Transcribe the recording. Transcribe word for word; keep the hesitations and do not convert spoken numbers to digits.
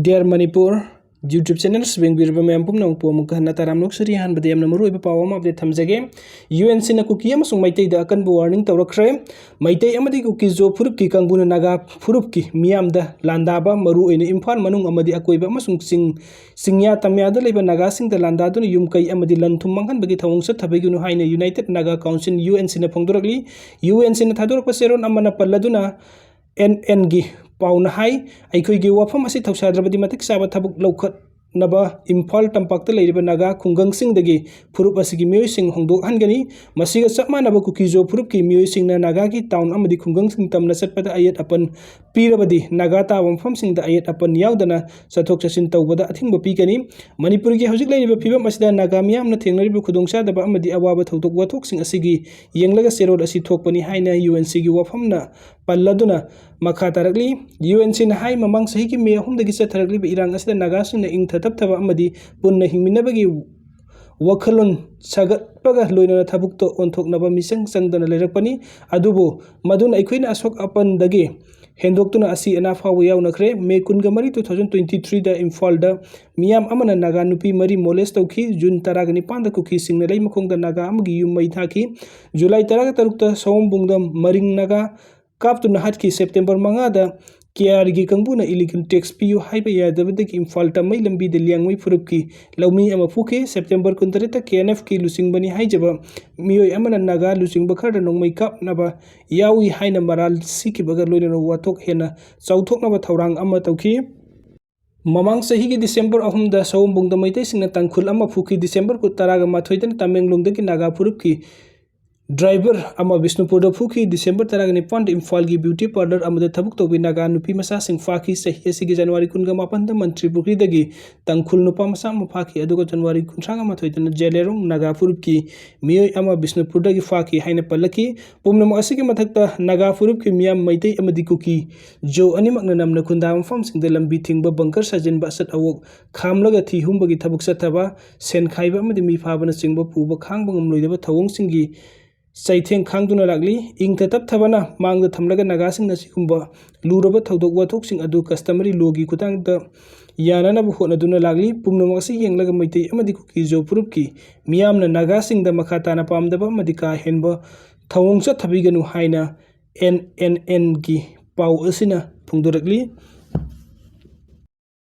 Dear Manipur YouTube channels ꯌꯦꯡꯕꯤꯔꯤꯕ ꯃꯌꯥꯝ ꯄꯨꯝꯅꯃꯛꯄꯨ ꯑꯃꯨꯛꯀ ꯍꯟꯅ ꯇꯔꯥꯝꯅ ꯑꯣꯛꯆꯔꯤ꯫ ꯑꯍꯥꯟꯕꯗ ꯌꯥꯝꯅ ꯃꯔꯨꯑꯣꯏꯕ ꯄꯥꯎ ꯑꯃ update ꯊꯝꯖꯒꯦ꯫ ꯌꯨ ꯑꯦꯟ ꯁꯤꯅ ꯀꯨꯀꯤ ꯑꯃꯁꯨꯡ ꯃꯩꯇꯩꯗ ꯑꯀꯟꯕ warning ꯇꯧꯔꯛꯈ꯭ꯔꯦ꯫ ꯃꯩꯇꯩ ꯑꯃꯗꯤ ꯀꯨꯀꯤ ꯖꯣ ꯐꯨꯔꯨꯞꯀꯤ ꯀꯥꯡꯕꯨꯅ ꯅꯥꯒꯥ ꯐꯨꯔꯨꯞꯀꯤ ꯃꯤꯌꯥꯝꯗ ꯂꯥꯟꯗꯥꯕ, ꯃꯔꯨꯑꯣꯏꯅ ꯏꯝꯐꯥꯜ ꯃꯅꯨꯡ ꯑꯃꯗꯤ ꯑꯀꯣꯏꯕ ꯑꯃꯁꯨꯡ ꯆꯤꯡ, ꯆꯤꯡꯌꯥ ꯇꯝꯌꯥꯗ ꯂꯩꯕ ꯅꯥꯒꯥꯁꯤꯡꯗ ꯂꯥꯟꯗꯥꯗꯨꯅ ꯌꯨꯝ ꯀꯩ ꯑꯃꯗꯤ ꯂꯟ ꯊꯨꯝ ꯃꯥꯡꯍꯟꯕꯒꯤ ꯊꯧꯑꯣꯡ ꯆꯠꯊꯕꯤꯒꯅꯨ ꯍꯥꯏꯅ United Naga Council, U N ꯁꯤꯅ ꯐꯣꯡꯗꯣꯔꯛꯂꯤ꯫ ꯌꯨ ꯑꯦꯟ ꯁꯤꯅ ꯊꯥꯗꯣꯔꯛꯄ ꯆꯦꯔꯣꯜ ꯑꯃꯅ ꯄꯜꯂꯗꯨꯅ ꯑꯦꯟ ꯑꯦꯟꯒꯤ ꯄꯥꯎꯅ ꯍꯥꯏ, ꯑꯩꯈꯣꯏꯒꯤ ꯋꯥꯐꯝ ꯑꯁꯤ ꯊꯧꯁꯥꯗ꯭ꯔꯕꯗꯤ ꯃꯇꯤꯛ ꯆꯥꯕ ꯊꯕꯛ ꯂꯧꯈꯠꯅꯕ ꯏꯝꯐꯥꯜ ꯇꯝꯄꯥꯛꯇ ꯂꯩꯔꯤꯕ ꯅꯥꯒꯥ ꯈꯨꯡꯒꯪꯁꯤꯡꯗꯒꯤ ꯐꯨꯔꯨꯞ ꯑꯁꯤꯒꯤ ꯃꯤꯑꯣꯏꯁꯤꯡ ꯍꯣꯡꯗꯣꯛꯍꯟꯒꯅꯤ꯫ ꯃꯁꯤꯒ ꯆꯞ ꯃꯥꯟꯅꯕ ꯀꯨꯀꯤ ꯖꯣ ꯐꯨꯔꯨꯞꯀꯤ ꯃꯤꯑꯣꯏꯁꯤꯡꯅ ꯅꯥꯒꯥꯒꯤ ꯇꯥꯎꯟ ꯑꯃꯗꯤ ꯈꯨꯡꯒꯪꯁꯤꯡ ꯇꯝꯅ ꯆꯠꯄꯗ ꯑꯌꯦꯠ ꯑꯄꯟ ꯄꯤꯔꯕꯗꯤ ꯅꯥꯒꯥ ꯇꯥꯕ ꯃꯐꯝꯁꯤꯡꯗ ꯑꯌꯦꯠ ꯑꯄꯟ ꯌꯥꯎꯗꯅ ꯆꯠꯊꯣꯛ ꯆꯠꯁꯤꯟ ꯇꯧꯕꯗ ꯑꯊꯤꯡꯕ ꯄꯤꯒꯅꯤ꯫ ꯃꯅꯤꯄꯨꯔꯒꯤ ꯍꯧꯖꯤꯛ ꯂꯩꯔꯤꯕ ꯐꯤꯕꯝ ꯑꯁꯤꯗ ꯅꯥꯒꯥ ꯃꯤꯌꯥꯝꯅ ꯊꯦꯡꯅꯔꯤꯕ ꯈꯨꯗꯣꯡꯆꯥꯗꯕ ꯑꯃꯗꯤ ꯑꯋꯥꯕ ꯊꯧꯗꯣꯛ ꯋꯥꯊꯣꯛꯁꯤꯡ ꯑꯁꯤꯒꯤ ꯌꯦꯡꯂꯒ ꯆꯦꯔꯣꯜ ꯑꯁꯤ ꯊꯣꯛꯄꯅꯤ ꯍꯥꯏꯅ ꯌꯨ ꯑꯦꯟ ꯁꯤꯒꯤ ꯋꯥꯐꯝꯅ ꯄꯜꯂꯗꯨꯅ ꯃꯈꯥ ꯇꯥꯔꯛꯂꯤ꯫ ꯌꯨ ꯑꯦꯟ ꯁꯤꯅ ꯍꯥꯏ, ꯃꯃꯥꯡ ꯆꯍꯤꯒꯤ ꯃꯦ ꯑꯍꯨꯝꯗꯒꯤ ꯆꯠꯊꯔꯛꯂꯤꯕ ꯏꯔꯥꯡ ꯑꯁꯤꯗ ꯅꯥꯒꯥꯁꯤꯡꯅ ꯏꯪꯊ ꯇꯞꯊꯕ ꯑꯃꯗꯤ ꯄꯨꯟꯅ ꯍꯤꯡꯃꯤꯟꯅꯕꯒꯤ ꯋꯥꯈꯜꯂꯣꯟ ꯁꯥꯒꯠꯄꯒ ꯂꯣꯏꯅꯅ ꯊꯕꯛꯇ ꯑꯣꯟꯊꯣꯛꯅꯕ ꯃꯤꯆꯪ ꯆꯪꯗꯅ ꯂꯩꯔꯛꯄꯅꯤ꯫ ꯑꯗꯨꯕꯨ ꯃꯗꯨꯅ ꯑꯩꯈꯣꯏꯅ ꯑꯁꯣꯛ ꯑꯄꯟꯗꯒꯤ ꯍꯦꯟꯗꯣꯛꯇꯨꯅ ꯑꯁꯤ ꯑꯅꯥ ꯐꯥꯎꯕ ꯌꯥꯎꯅꯈ꯭ꯔꯦ꯫ ꯃꯦ ꯀꯨꯟꯒ ꯃꯔꯤ, two thousand twenty threeꯗ ꯏꯝꯐꯥꯜꯗ ꯃꯤꯌꯥꯝ ꯑꯃꯅ ꯅꯥꯒꯥ ꯅꯨꯄꯤ ꯃꯔꯤ molest ꯇꯧꯈꯤ꯫ ꯖꯨꯟ ꯇꯔꯥꯒ ꯅꯤꯄꯥꯟꯗ ꯀꯨꯀꯤꯁꯤꯡꯅ ꯂꯩꯃꯈꯣꯡꯗ ꯅꯥꯒꯥ ꯑꯃꯒꯤ ꯌꯨꯝ ꯃꯩ ꯊꯥꯈꯤ꯫ ꯖꯨꯂꯥꯏ ꯇꯔꯥꯒ ꯇꯔꯨꯛꯇ ꯁꯑꯣꯝꯕꯨꯡꯗ ꯃꯔꯤꯡ ꯅꯥꯒꯥ ꯀꯥꯞꯇꯨꯅ ꯍꯥꯠꯈꯤ꯫ ꯁꯦꯞꯇꯦꯝꯕꯔ ꯃꯉꯥꯗ ꯀꯦ ꯑꯥꯔꯒꯤ ꯀꯥꯡꯕꯨꯅ illegal tax ꯄꯤꯌꯨ ꯍꯥꯏꯕ ꯌꯥꯗꯕꯗꯒꯤ ꯏꯝꯐꯥꯜ ꯇꯝꯃꯩ ꯂꯝꯕꯤꯗ ꯂꯤꯌꯥꯡꯃꯩ ꯐꯨꯔꯨꯞꯀꯤ ꯂꯧꯃꯤ ꯑꯃ ꯐꯨꯈꯤ꯫ ꯁꯦꯞꯇꯦꯝꯕꯔ ꯀꯨꯟꯇꯔꯦꯠꯇ ꯀꯦ ꯑꯦꯟ ꯑꯦꯐꯀꯤ ꯂꯨꯆꯤꯡꯕꯅꯤ ꯍꯥꯏꯖꯕ ꯃꯤꯑꯣꯏ ꯑꯃꯅ ꯅꯥꯒꯥ ꯂꯨꯆꯤꯡꯕ ꯈꯔꯗ ꯅꯣꯡꯃꯩ ꯀꯥꯞꯅꯕ ꯌꯥꯎꯏ ꯍꯥꯏꯅ ꯃꯔꯥꯜ ꯁꯤꯈꯤꯕꯒ ꯂꯣꯏꯅꯅ ꯋꯥꯊꯣꯛ ꯍꯦꯟꯅ ꯆꯥꯎꯊꯣꯛꯅꯕ ꯊꯧꯔꯥꯡ ꯑꯃ ꯇꯧꯈꯤ꯫ ꯃꯃꯥꯡ ꯆꯍꯤꯒꯤ ꯗꯤꯁꯦꯝꯕꯔ ꯑꯍꯨꯝꯗ ꯁꯑꯣꯝꯕꯨꯡꯗ ꯃꯩꯇꯩꯁꯤꯡꯅ ꯇꯥꯡꯈꯨꯜ ꯑꯃ ꯐꯨꯈꯤ꯫ ꯗꯤꯁꯦꯝꯕꯔ ꯀꯨꯟ, ꯇꯔꯥꯒ ꯃꯥꯊꯣꯏꯗꯅ ꯇꯃꯦꯡꯂꯣꯡꯗꯒꯤ ꯅꯥꯒꯥ ꯐꯨꯔꯨꯞꯀꯤ ꯗ꯭ꯔꯥꯏꯚꯔ ꯑꯃ ꯕꯤꯁꯅꯨꯄꯨꯔꯗ ꯐꯨꯈꯤ꯫ ꯗꯤꯁꯦꯝꯕꯔ ꯇꯔꯥꯒ ꯅꯤꯄꯥꯟꯗ ꯏꯝꯐꯥꯜꯒꯤ ꯕ꯭ꯌꯨꯇꯤ ꯄꯥꯔꯂꯔ ꯑꯃꯗ ꯊꯕꯛ ꯇꯧꯕꯤ ꯅꯥꯒꯥ ꯅꯨꯄꯤ ꯃꯆꯥꯁꯤꯡ ꯐꯥꯈꯤ꯫ ꯆꯍꯤ ꯑꯁꯤꯒꯤ ꯖꯅꯋꯥꯔꯤ ꯀꯨꯟꯒ ꯃꯥꯄꯟꯗ ꯃꯟꯇ꯭ꯔꯤ ꯄꯨꯈ꯭ꯔꯤꯗꯒꯤ ꯇꯥꯡꯈꯨꯜ ꯅꯨꯄꯥ ꯃꯆꯥ ꯑꯃ ꯐꯥꯈꯤ꯫ ꯑꯗꯨꯒ ꯖꯅꯋꯥꯔꯤ ꯀꯨꯟꯊ꯭ꯔꯥꯒ ꯃꯥꯊꯣꯏꯗꯅ ꯖꯦꯂꯦꯔꯣꯡ ꯅꯥꯒꯥ ꯐꯨꯔꯨꯞꯀꯤ ꯃꯤꯑꯣꯏ ꯑꯃ ꯕꯤꯁꯅꯨꯄꯨꯔꯗꯒꯤ ꯐꯥꯈꯤ ꯍꯥꯏꯅ ꯄꯜꯂꯛꯈꯤ꯫ ꯄꯨꯝꯅꯃꯛ ꯑꯁꯤꯒꯤ ꯃꯊꯛꯇ ꯅꯥꯒꯥ ꯐꯨꯔꯨꯞꯀꯤ ꯃꯤꯌꯥꯝ ꯃꯩꯇꯩ ꯑꯃꯗꯤ ꯀꯨꯀꯤ ꯖꯣ ꯑꯅꯤꯃꯛꯅ ꯅꯝꯅ ꯈꯨꯟꯗꯥ ꯃꯐꯝꯁꯤꯡꯗ ꯂꯝꯕꯤ ꯊꯤꯡꯕ, ꯕꯪꯀꯔ ꯁꯥꯖꯤꯟꯕ, ꯑꯁꯠ ꯑꯋꯣꯛ ꯈꯥꯝꯂꯒ ꯊꯤ ꯍꯨꯝꯕꯒꯤ ꯊꯕꯛ ꯆꯠꯊꯕ, ꯁꯦꯟ ꯈꯥꯏꯕ ꯑꯃꯗꯤ ꯃꯤ ꯐꯥꯕꯅꯆꯤꯡꯕ ꯄꯨꯕ ꯈꯥꯡꯕ ꯉꯝꯂꯣꯏꯗꯕ ꯊꯧꯑꯣꯡꯁꯤꯡꯒꯤ ꯆꯩꯊꯦꯡ ꯈꯥꯡꯗꯨꯅ ꯂꯥꯛꯂꯤ꯫ ꯏꯪꯊ ꯇꯞꯊꯕꯅ ꯃꯥꯡꯗ ꯊꯝꯂꯒ ꯅꯥꯒꯥꯁꯤꯡꯅ ꯁꯤꯒꯨꯝꯕ ꯂꯨꯔꯕ ꯊꯧꯗꯣꯛ ꯋꯥꯊꯣꯛꯁꯤꯡ ꯑꯗꯨ customary lawꯒꯤ ꯈꯨꯠꯊꯥꯡꯗ ꯌꯥꯅꯅꯕ ꯍꯣꯠꯅꯗꯨꯅ ꯂꯥꯛꯂꯤ꯫ ꯄꯨꯝꯅꯃꯛ ꯑꯁꯤ ꯌꯦꯡꯂꯒ ꯃꯩꯇꯩ ꯑꯃꯗꯤ ꯀꯨꯀꯤ-ꯖꯣ ꯐꯨꯔꯨꯞꯀꯤ ꯃꯤꯌꯥꯝꯅ ꯅꯥꯒꯥꯁꯤꯡꯗ ꯃꯈꯥ ꯇꯥꯅ ꯄꯥꯝꯗꯕ ꯑꯃꯗꯤ ꯀꯥ ꯍꯦꯟꯕ ꯊꯧꯑꯣꯡ ꯆꯠꯊꯕꯤꯒꯅꯨ ꯍꯥꯏꯅ N N Nꯒꯤ ꯄꯥꯎ ꯑꯁꯤꯅ ꯐꯣꯡꯗꯣꯔꯛꯂꯤ꯫